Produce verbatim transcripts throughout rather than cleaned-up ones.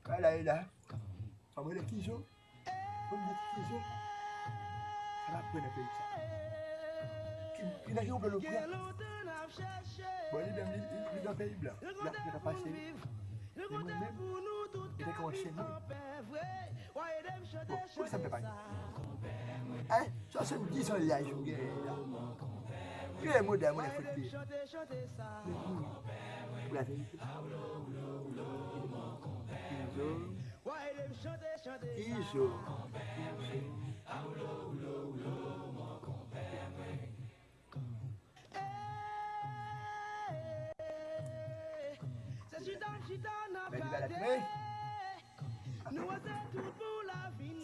Bagay la e la. Fò m rele Kizo. Pou m di Kizo. Sa n ap pran nan peyi sa? Ki, ki nan ki konplo nou pran? Bon, li menm, li, li, li nan peyi blan. L ap, l ap pase. Men mwen menm, li te konn chèn mwen. Bon, poukisa m fè pa gen? Hein? Swasanndiz an laj ou genyen la. Ki lè modèl mwen fout li? Men wi, pou la verite. Kizo. Kizo.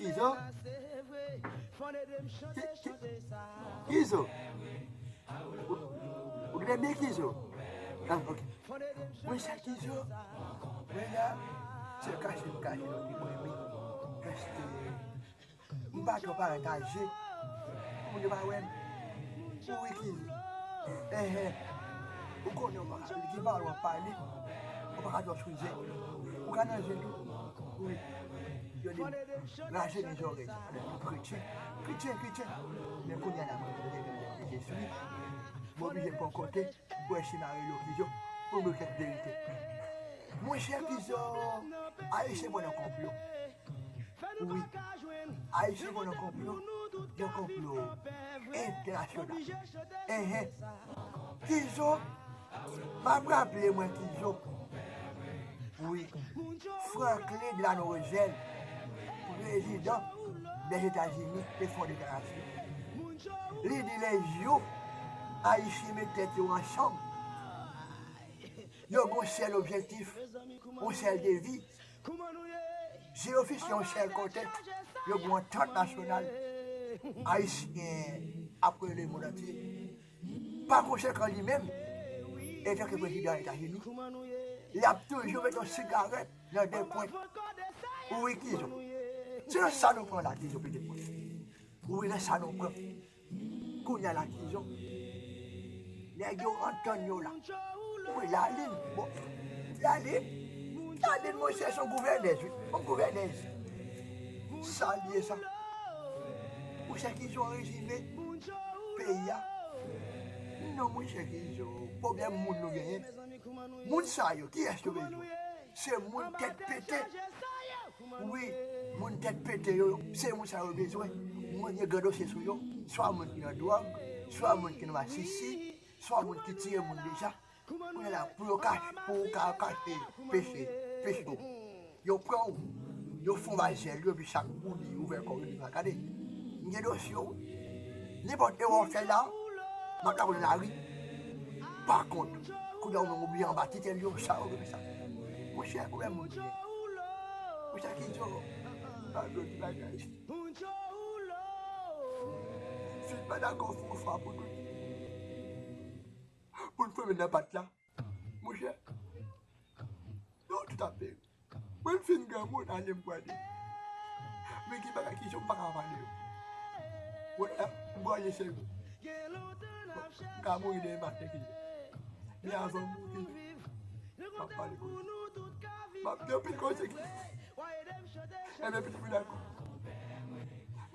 Kizo. Ki, ki, Kizo. Ou, ou gentan byen Kizo? Ah, ok. Mwen se Kizo. Mwen la. Se kache m kache nou ki mwen wi. Paske m pa twò parèt aje pou moun yo pa wè m. Ou wi Kizo. Enhen. Ou konnen w pa, ki pale w ap pale. Ou pa ka twò sou zen. Ou ka nan zen tou. Wi. Yo di m rajennen zòrèy sa. Kretyen. Kretyen, kretyen. Men kounye a la mwen vin gen Jezi. M oblije pran kote. Mwen si mare yo Kizo pou m di kèk verite. Monchè Kizo, Ayisyen pran nan konplo. Wi. Ayisyen pran nan konplo. Yon konplo entènasyonal. Enhen. Kizo, m ap raple mwen Kizo. Wi. Franklin Delano Roosevelt, prezidan Lèzetazini, te fonde Kanada. Li di lè jou Ayisyen met tèt yo ansanm, yo gon sèl objektif, yon sèl deviz. Si yo fikse yon sèl kote, yo gon antant nasyonal. Ayisyen ap rele lemonn antye. Pa konsekan li menm, etanke prezidan Etazini, l ap toujou mete yon sigarèt nan de pwen. Wi Kizo. Se nan sa nou pran la Kizo, pete pwen. Wi, nan sa nou pran. Kounye a la Kizo. Nèg yo antann yo la. Wi, Lalin. Bon. Lalin. Lalin, monchè, se yon gouvènèz, wi. Yon gouvènèz. Sa l ye sa. Monchè Kizo an rezime peyi a. Non, monchè Kizo, pwoblèm moun nou genyen. Moun sa yo, kiyès yo bezwen? Se moun tèt pete. Wi, moun tèt pete yo, se moun sa yo bezwen. Moun gen gran dosye sou yo, swa moun ki nan dwòg, swa moun ki nan masisi, swa moun ki tiye moun deja. Kounye a la, pou yo kache, pou yo ka kache peche, peche yo. Yo pran w, yo fon ba zèl yo, epi chak kou li ouvè kò li, li va gade. M gen dosye w. Nenpòt erè w fè la, m ap lakòl nan lari. Pa kont, kounye a ou menm ou bliye anba titèl yo, sa yo rele sa. Monchè, pwoblèm moun yo. Monchè, Kizo, pa dlo ti bagay. Fin pa dakò fon fwa pou tout. Pou n fèmen nan pat la. Monchè, nou tout ap peri. Mwen m fin granmoun, ale m pwale. Men gen bagay Kizo m pa ka pale yo. Wè la, m pwale serye. M ka mouri demen maten Kizo. Men avan m mouri, m ap pale koze. M ap di anpil koze Kizo. Enben, pitit mwen dakò.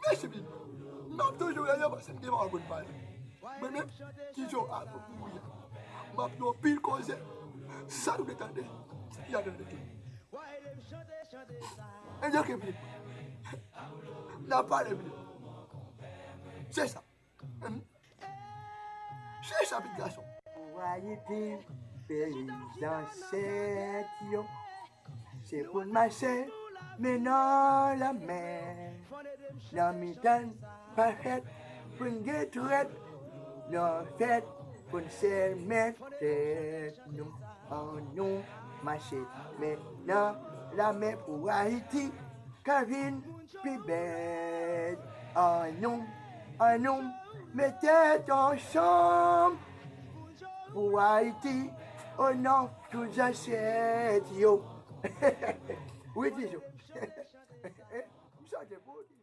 Mèsi, pitit. M ap toujou rele yo paske m gen pawòl pou m pale. Mwen menm, Kizo, avan pou mwen, m ap di w anpil koze. Sa nou vle tande, y a tande tou. Enben, ok, pitit. N a pale, pitit. Se sa. Se sa, pitit gason. Pou Ayiti, peyi zansèt yo. Se pou n mache men nan lanmè. Nan mitan pa fèt pou n gen trèt. Nan fèt pou n sèmen tèt nou. Annou mache men nan lanmè pou Ayiti ka vin pi bèl. Annou, annou met tèt ansanm pou Ayiti, o non tout zansèt yo. Wi, Kizo. M chante pou ou.